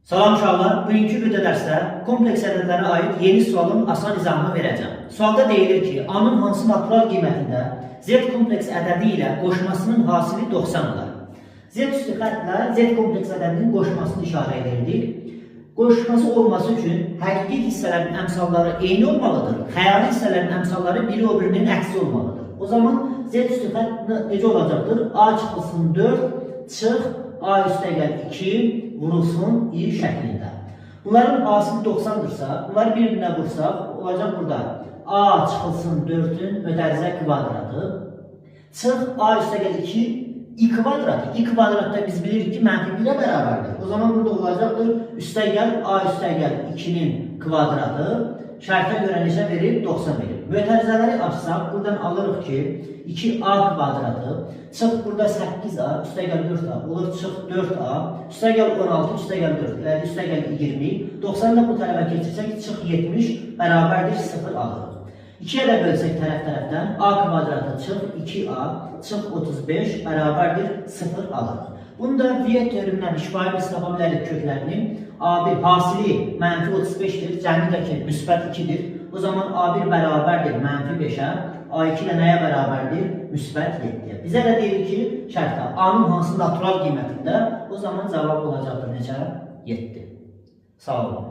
Salam uşaqlar, bugünkü video dərsdə kompleks ədədlərə aid yeni sualın asan izahını verəcəm. Sualda deyilir ki, A-nın hansı natural qiymətində Z kompleks ədədi ilə qoşmasının hasili 90 olar. Z üstü xəttlə Z kompleks ədədinin qoşmasını işarə edirdik. Qoşması olması üçün həqiqi hissələrin əmsalları eyni olmalıdır. Xəyali hissələrin əmsalları biri o birinin əksi olmalıdır. O zaman Z üstü xətt necə olacaqdır? A çıxılsın 4, çıx A üstə gəl 2 vurulsun i şəklində. Bunların hasili 90-dırsa, bunları bir-birinə vursaq, olacaq burada A çıxılsın 4-ün mötərizə kvadratı, çıx A üstə gəl 2 i kvadratı. I kvadratda biz bilirik ki, mənfi 1-ə bərabərdir. O zaman burada olacaqdır üstə gəl A üstə gəl 2-nin kvadratı. Şərtə görə neçə verib? 90 verib. Mötərizələri açsaq, buradan alırıq ki, 2A kvadratı, çıx burada 8A, üstə gəl 4A, olur çıx 4A, üstə gəl 16, üstə gəl 4, elədir, üstə gəl 20, 90 da bu tərəfə keçirsək, çıx 70 bərabərdir 0 alırıq. 2-yə də bölsək tərəf tərəfdən, A kvadratı çıx 2A, çıx 35 bərabərdir 0 alırıq. Bunu da Viet teoremindən şifahi biz tapa bilərik köklərinin. A1 hasili mənfi 35-dir, cəmi də ki müsbət 2-dir. O zaman A1 bərabərdir mənfi 5-ə, A2 də nəyə bərabərdir? Müsbət 7-yə. Bizə də deyir ki, şərtdə A-nın hansı natural qiymətində, o zaman cavab olacaqdır neçə? 7. Sağ olun.